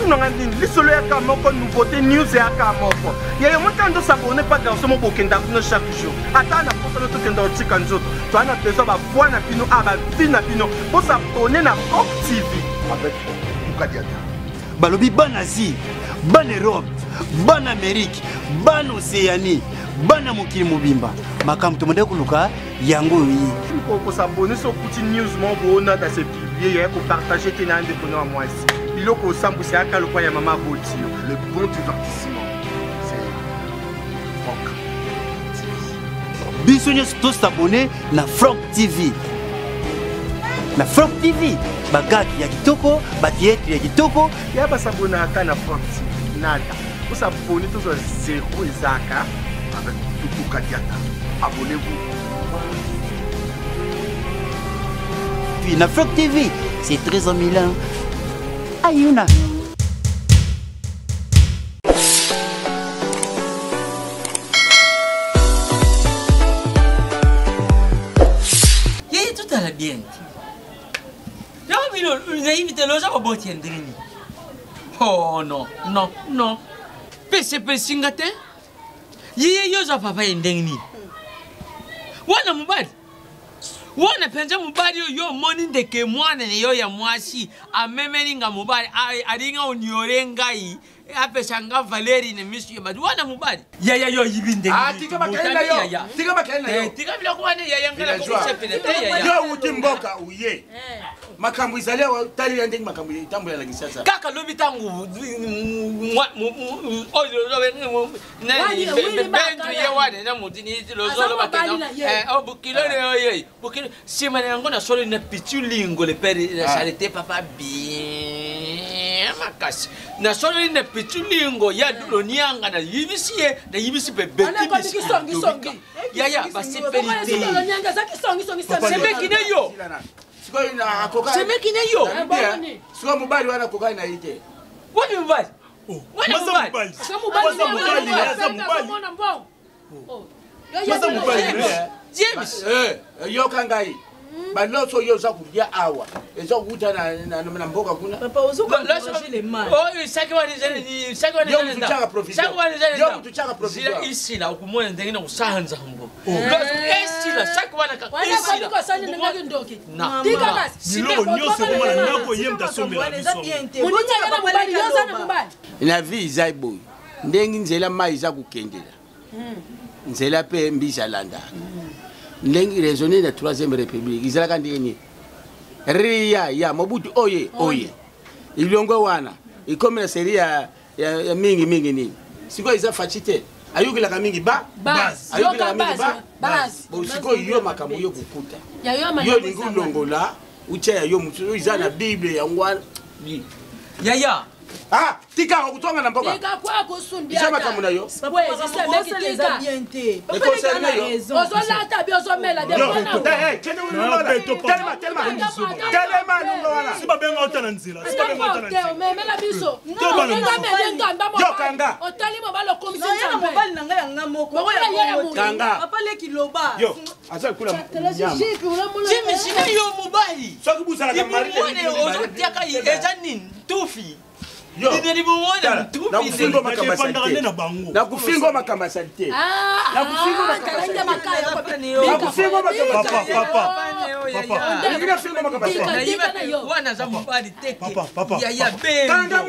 Otuna nga nini? Lisolo ya ka moko, nouveauté news ya ka moko. Ya yo motanga ndo s'abonner pa garçon moko okenda kuna chaque jour. Ata na posa no tokenda otika nzoto. Toa na besoin ba voix na bino, a ba vie na bino. Bo s'abonner na Franck TV. Avec Mukadiata. Balobi bana Asie, bana Europe, bana Amérique, bana Océanie, bana mokili mobimba. Makambo tomandaki koluka yango oyo ye. Kosabone soki okuti news moko boona na se publier ya kopartage te na ndeko na mwasi. Biloko osambwisa yaka lokwa ya mama aboti yo. Le bon divertissement, c'est Franck TV. Biso nyonso tosabone na Franck TV. Na Franck TV, bagag ya kitoko, batheatre ya kitoko. Ya basabonaka na Franck TV. Nada. Osabone tozwa zero ezaka. Avec Tutu Kadiata. Abonnez-vous. Puis na Franck TV, c'est très en Milan. Ayuna. Yeye totala bien te. Yango bino nayebi te loza koboti ya ndenge nini. Oh non, non, non. Pese nga te. Yeye yo oza papa ya ndenge nini? Wana mobali. Wana mpenza mobali oyo yo omoni ndeke mwana na yo ya mwasi amemeli nga mobali alinga oniore ngai apesa nga valeri na misu ya bato wana mobali yaya yo oyibi ndenge ah, tika makelele na yo tika makelele na yo eh, tika biloko wana yaya nga nakosepela te yaya yo wuti mboka uye eh. makambo ezali awa talela ndenge makambo etambola na Kinshasa kaka lobi ntango oyo bentu ye wana na motu lozolobakilo oyo bokilo nsima na yango nasolo na pitu lingo le père na ah. charité papa bien makasi nasololi na pitu lingo ya lonianga nayibisi ye nayibisi mpe betibisi yaya basepeli te semeki ne yo semeki ne yo sikoyo mobali wana akokani na ye te wapi mobali oh. wapi mobali Maza mobali James eh, eh, yoka ngai hmm. baloso oyo oza kolia awa eza kokuta na mboka kuna isila okomona ndenge na kosala nzambo esila saki wana biloko nyonso ekoma na ndako ye moto asombela biso na vie eza boye ndenge nzela mai eza kokendela hmm. nzela mpe mbisi alandaka hmm. ndenge raisonne na troisième république ezalaka ndenge nini riya ya mobutu oye oye ilongo wana ekomi na serie ya, ya, ya mingi mingi nini sikoyo eza faci te ayokelaka mingi ba ayokelaka mingi ba sikoyo yo makambo yo kokuta yo olingi olongola utya ya yo mosusu eza na bible yango wana yaya Ah, tika okotonga na mboka. Tika kwa kosundia. Eza makambo na yo. Eza bien te. Papa na raison. Ozolata bi ozomela de pona. Eh, kende telema telema. Telema lungo wana. Si babenga ota na nzela. Si babenga ota na nzela. Omemela biso. Yo kanga. Otali mobali okomisi nzambe. Mobali na ngai ya nga moko. Kanga. Papa leki loba. Yo. Aza kula. Jimmy sina yo mobali. Soki buzalaka mari. Ozotiaka eza nini? Tufi. Nakufingo makambo ya salite. Nakufingo makambo ya salite. Wana aza mobali te. Kanga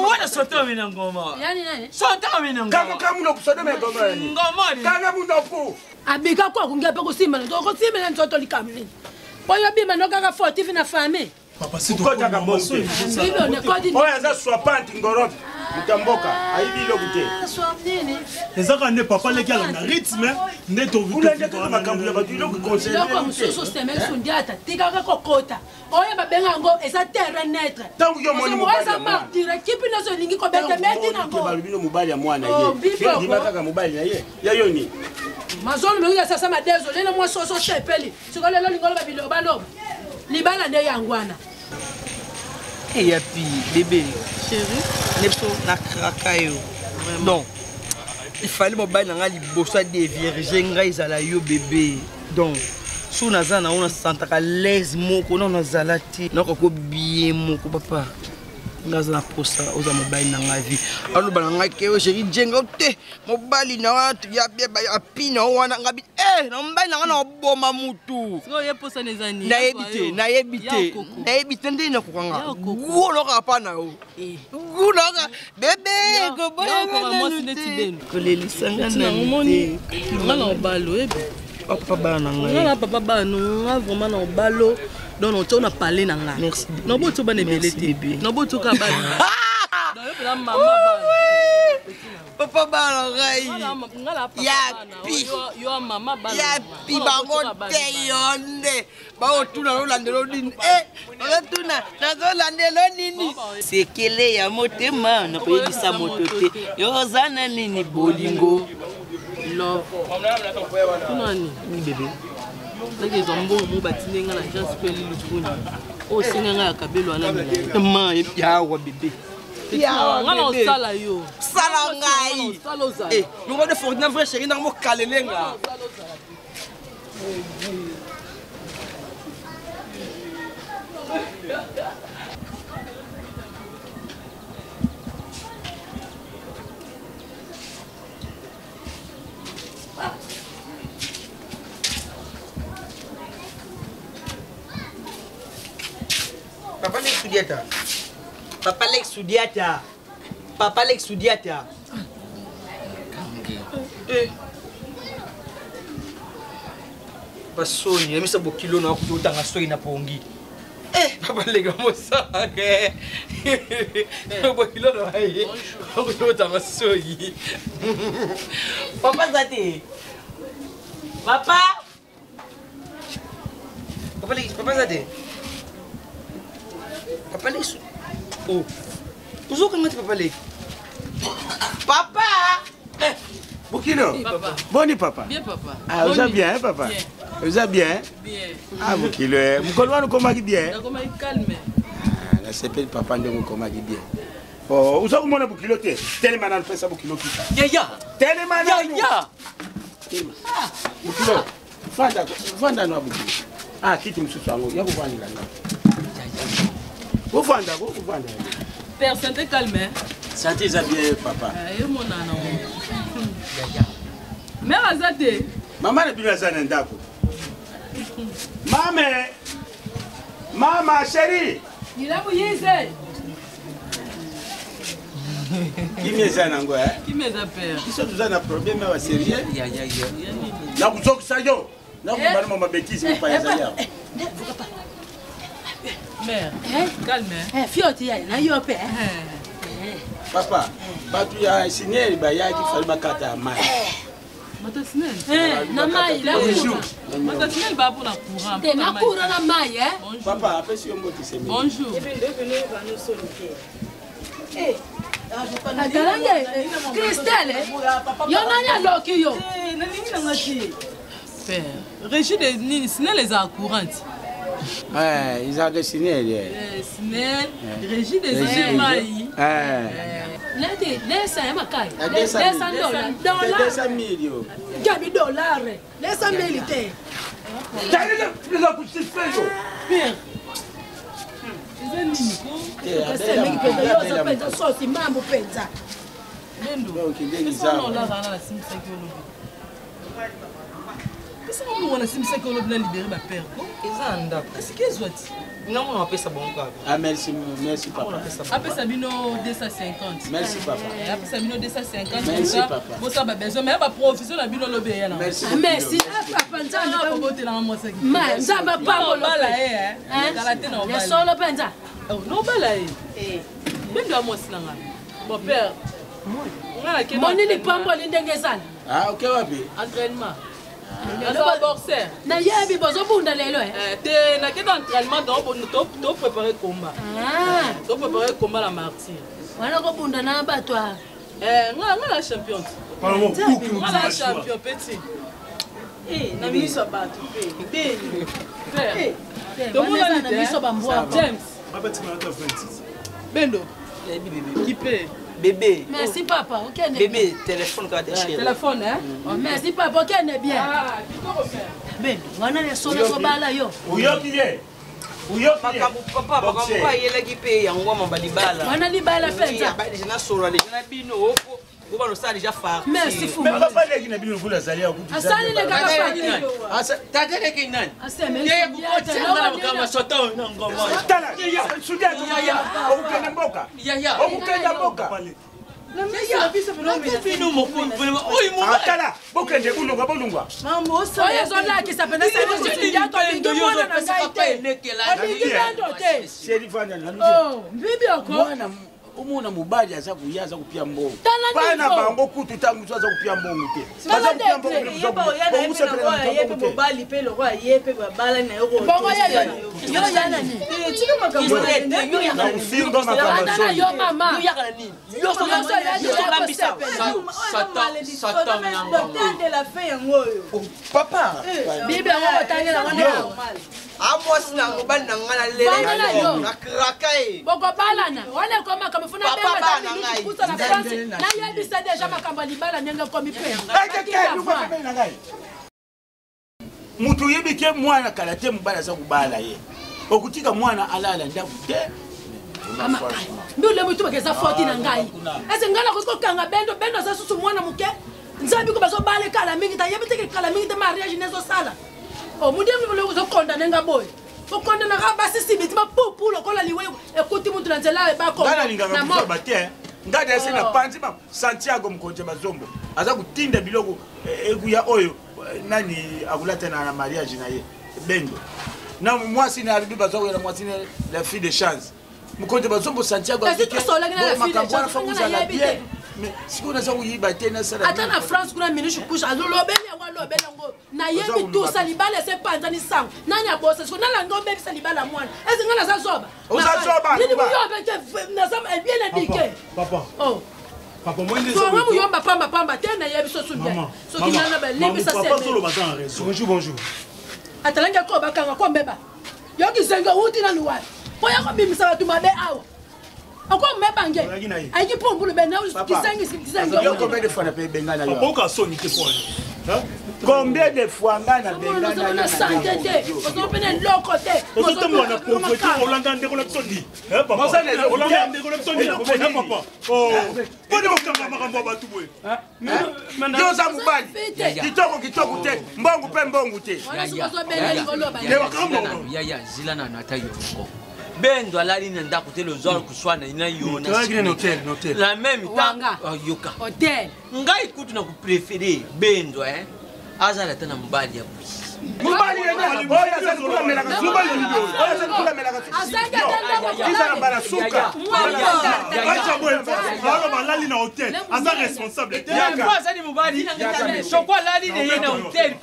Wana soto mina ngoma. Soto mina ngoma. Kanga munoku sodome ya gomora. Ngoma. Kanga munoku. Abika kwa kungia pe kusimba nzoto kosimba na nzoto likambo nini? Po yo bima no kaka fortifi na famille. Papa si tokotaka mbongo te. Oyo aza swapante ngorope moto ya mboka ayibi eloko te. Ezaka nde papa leki alanda rythme nde tokulandaka makambo ya bato eloko eloko mosusu seme sundiata tikaka kokota oyo babenga yango eza terrain neutre ntango yo omoni eza martyre kipi nyonso elingi kobeta meti nango balobi no mobali ya mwana ye ndima kaka mobali na ye ya yo nini mazolo mengi ya sasa madezo lelo mwasi oso sepeli sikoyo lelo olingi oloba biloba loba libala nde yango wana eyapi bebe chéri ne biso nakraka yo donc il fallait mobali na ngai liboso adevierge ngai ezala yo bebe donc Soki naza na yo nasantaka l'aise moko nano nazala te nakoka kobie moko papa. Nga aza na posa oza mobali na ngai vi aloba na ngai ke chéri jenga te mobali na wana api na yo wana ngai e na mobali na ngai na oboma mutu. Nayebi te, nayebi te, nayebi te ndenge nakoka nga gu olokaka mpa na yo gu naoka bebe koboya kolelisanga nani te nga na obalo oyebi papa bana na ngai nga na papa bana nga vraiment na obalo. Donc otio na palais na nga noboti bana ebele te, noboti oka bana mama papa bana ngai yapi yapi bango te yo nde baotuna olandela nini ozotuna nazolandela nini sekele ya motema nakoyebisa moto te yo oza na nini bolingo love tunani bebe soki ezwa mbongo mo batindi nga na agence mpe lilukuni oyo osenga nga ya kabelo wana milai ma yawa bebe nga na osala yo sala ngai longo de Ferdinand vrai chéri nanga mokalele nga. Papa Lex Sudiata. Papa Lex Sudiata. Papa Lex Sudiata. Eh. Basoni, yamisa bokilo na kutu otanga soyi na pongi. Eh, papa Lex mosaka. Bokilo na ye. Kutu otanga soyi. Papa Zate. Papa. Papa Lex, papa Zate. Papa Lex. Oh. Ozokanga te papa Lex. Papa. Eh, Bokilo. Papa. Boni papa. Bien papa. Ah, oza bien papa. Bien. Oza bien. Bien. Ah Bokilo, mokolo wana okomaki bien. Nakomaki calme. Ah, nasepeli papa ndenge okomaki bien. Oh, oza komona Bokilo te. Telema nanu pesa Bokilo kita. Yaya. Telema nanu. Yaya. Bokilo. Fanda, fanda na Bokilo. Ah, kiti mosusu yango ya kovandela nga. Ofanda ko, ofanda. Père, santé calme. Santé eza bien papa. Ye monana. Mère aza te. Mama na bino aza na ndako. Mame. Mama chérie. Nilabu yize. Kimi eza nango eh? Kimi eza père. Biso toza na problème ya sérieux. Nakuzokisa yo. Nakubana mama bêtise mopaya ezali awa. Mère, calme. Eh, fioti ya na yo pe. Papa, bato ya sineri bayaki fali bakata ya mai. Bato ya sineri? Na mai, na Bonjour. Bato ya sineri baa mpona courant. Te na courant na mai, eh. Papa, apesi yo mbote semi. Bonjour. Atalange Christelle, yo nani aloki yo? Père, régie de nini sinel ezala courant. Eh, ezalaka sinel. Sinel, régie des mai. Neti lesa ya makai. Lesa dola. Dola. 200 mille. Gabi dollar. Lesa mille te. Tayele eza kusifre yo. Père. Eza nini ko? Kasemeki penza yo oza penza sosi mambo penza. Bendo. Eza olaka na simisaki olobi. Pesa mbongo na simisaki olobi na libérer ba père ko. Eza na ndako. Kasi kezwa ti. Nga mona apesa bango kaka. Ah merci, merci papa. Apesa bino 250. Merci papa. Apesa bino 250. Merci papa. Bosa ba besoin mais ba provision na bino lobi eya na. Merci. Merci papa Nzambe abotelanga mwasaki. Ma Nzambe pambola bala ye eh. Kala te na obala. Ya solo penza. Oh, no bala ye. Bendo ya mwasi na nga. Bon père. Monini pamboli ndenge ezala. Ah, okay wapi? Entraînement. Naza boxer. Nayebi bozobunda lelo eh. Te nakenda entraînement donc to préparer combat. To préparer combat la martyr. Wana kobunda na bato a. Eh nga nga la champion. Nga la champion petit. Eh na miso ya bato pe. Beni. Père. Tomona na miso bambwa. James. Baba tima ata 26. Bendo. Kipe. Bébé. Merci papa, okende. Bébé, téléphone kaka te chéri. Téléphone hein? Oh, merci papa, okende bien. Ah, kitoko mère. Bébé, wana ne solo kobala yo. Oyoki ye. Oyoki ye. Makambo papa, makambo ayelaki mpe yango mamba libala. Wana libala mpenza. Deja nasolola deja na bino oko oba nosala deja farci. Merci fou. Mais papa leki na bino lokola azali ya kutu. Asali le kaka farci. Asa tata leki nani? Ye kukotia na makambo soto na ngoma. Tala, sudia okukenda mboka. Okukenda mboka. Tala, bokende bolungwa bolungwa. Oyo ezolakisa mpenza seliato alingi mwana na ngai te. Alingi bendo te. Sheri vanda na Mbibi oko. Mwana omona mobali aza koya aza kopia mbongo bana bango kutu ntango mosusu aza kopia mbongo te baza kopia mbongo mobali mpe lokola ye mpe babalani na bongo yo mama Papa bible yango kotangela wana amwasi na mobali na ngai nalela nakraka ye bokobalana wana ekomi makambo funa bengakusa na France nayebisa deja makambo ya libala ndenge ekomi mpe moto oyebi ke mwana kala te mobali aza kobala ye okotika mwana alala ndako te mbi olembi tubaka eza foti na ngai ese ngai nakoki kokanga bendo bendo aza susu mwana moke nzambi ko bazobala ekala mingi te ayebi teke kala mingi te mariage nde ezosala omudembi ozokondane nga boye okondanaka basi sibiti mapupu lokola liwe ekuti mutu na nzela ebakonalingaka te ngai dase na panzi ba santiago mokonzi ya bazombo aza kotinda biloko ekuya oyo nani akolata na mariage na ye bendo na mwasi na alobi baza koya na mwasi na la fille de chance mokonzi bazombo santiago makambo wana fa kozala bien mais sikoyo naza koyiba te nasala ata na france kuna minushe kushe alobeli yango alobeli yango nayebi tusa libala ese epanzani sango nani abosa sikoyo nalanga obebisa libala ya mwana ese ngai naza zoba oza zoba nini muyobe te naza bien edike papa papa moi muyomba pamba pamba te nayebi sosu bien soki nana balimbisa bonjour bonjour atalangi ako bakanga ko mbeba yo kizengi owuti nanu wapi mpo ya kobimisa bato mabe awa okomeba nge ayiki mpumbulu bene kizengi kizengi combien de fois na pe bengana yo oka soni te po combien de fois nga na bengana na sante te ozo pene eloko te ozotambola na pauvreté olanda ndeko na biso ndi olanda ndeko na biso ndi papa poni kokanga makambo ya bato boye yo oza mobali kitoko kitoko te mbongo mpe mbongo te yaya zila nano ata yo moko bendo alali na ndako te lozwa kuswana na yo na même temps yoka ngai kutu na kopréféré bendo azala ata na mobali ya boye mobali oyo azali kulamelaka oyo azali kulamelaka ezala mbala suka aloba alali na hotel aza responsable te azali mobali soko alali na ye na hotel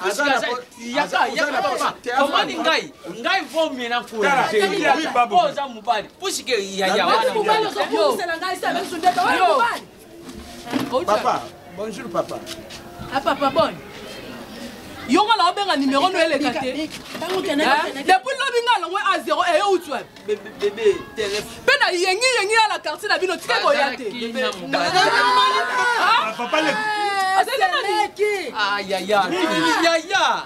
yaka yaka papa omoni ngai ngai vomie na kola oza mobali puisque yaya papa bonjour papa ah papa bon yo nga na obenga numero no eleka te depuis lobi nga alongwe a 0 eye utu wapi mpe na yengi yengi ya la quartier na bino tika koya te yaya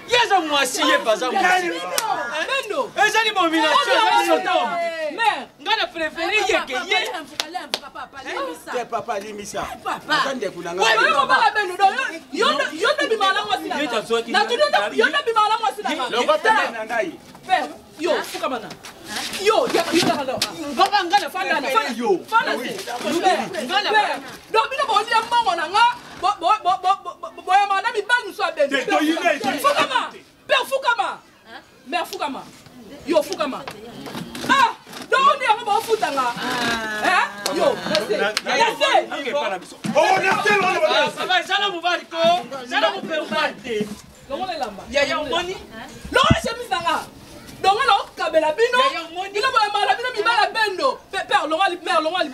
ye aza mwasi ye mpe aza mwasi ezali bomination nga na préféré yeke ye te papa limisa aza ndeko na ngai beno yo nde bimaka na mwasi na yo nde bimaka na mwasi na ngai père yo fukama na yo papa nga na fanda yo fanda te donc bino bolia mbongo na nga boyamaka na mibali mosusu ya beno fukama père fukama mère fukama yo fukama ah donc oni yango baofutanga yo zala mobali ko zala mobali te longola elamba yaya omoni longola chemise na nga longola okabela bino bino boyamaka bino mibala bendo père longola mère longola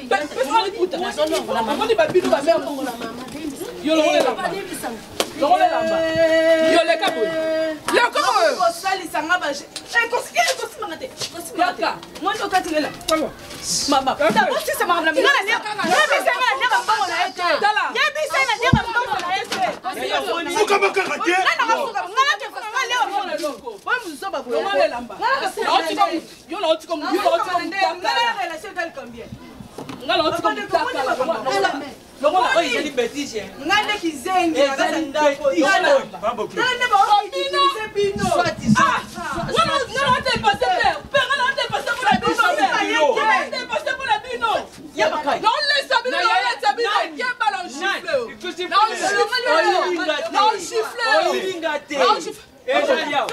pesaka liputa omoni babino bamere yo longola elamba longola elamba yo leka boye leka boye kosalisa nga kosimanga te yaka moni okatingela Mama, bosisa makambo na nga yebisa nga naliaka mbongo na ye te. Yebisa naliaka mbongo na ye te. Fukama kaka te. Nga nakafuka, nga nakefuka, nga liaka mbongo na yo. Oyo mozoba boye. Yo na otika yo na otika mutakala. Nga relation etali combien? Nga na otika mutakala. Longola oyo ezali betise. Nga nde kizengi na kati ya ndako. Tala nde baoutilize bino. Wana nga na dépassé père. Père nga na dépassé pour la bino. Nga na dépassé pour la bino. Naolesa bino, naolesa bino. Keba na gifle. Na gifle. Oyilinga te. Na gifle. Ezali awa.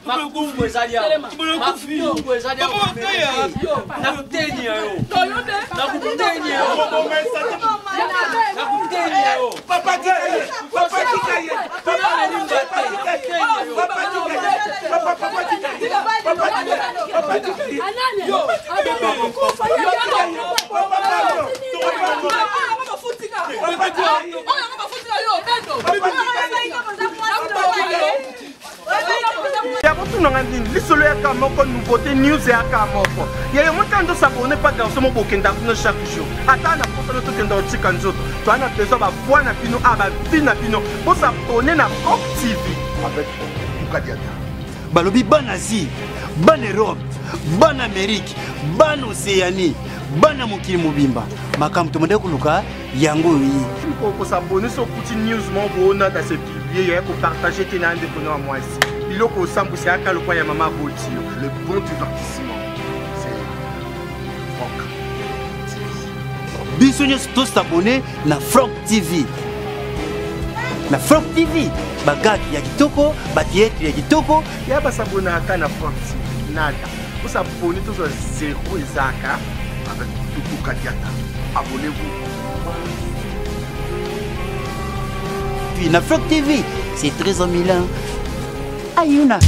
Makumbu ezali awa. Makumbu ezali awa. Nakuteni yo. Nakuteni yo. Nakuteni yo. Papa tika ye. Papa tika ye. Papa tika ye. Papa tika ye. Papa papa tika ye. Papa tika ye. Papa tika ye. Ya botunanga nini lisolo yaka moko nouveauté news yaka moko yayo motando s'abonne pa garçon moko bokenda kuna chaque jour ata na posa no tokenda kotika nzoto toa na besoin bavoi na bino a bavi na bino bosabone na Pop TV avec Bukadiata. Balobi bana Asie, bana Europe, bana Amérique, bana Océanie, bana mokili mobimba, makambo tobandaki koluka yango oyo ye. Kosabone so okuti news moko boona na se publie ya kopartage te na ndeko na mwasi biloko osambwisa yaka lokwa ya mama aboti yo. Le bon divertissement, c'est Franck TV. Biso nyonso tosabone na Franck TV. Na Franck TV, bagage ya kitoko, bathéâtre ya kitoko. Ya basabonaka na Franck TV nada osabone tozwa zero ezaka avec Tutu Kadiata. Abonnez-vous. Puis na Franck TV, c'est très en Milan. Ayuna.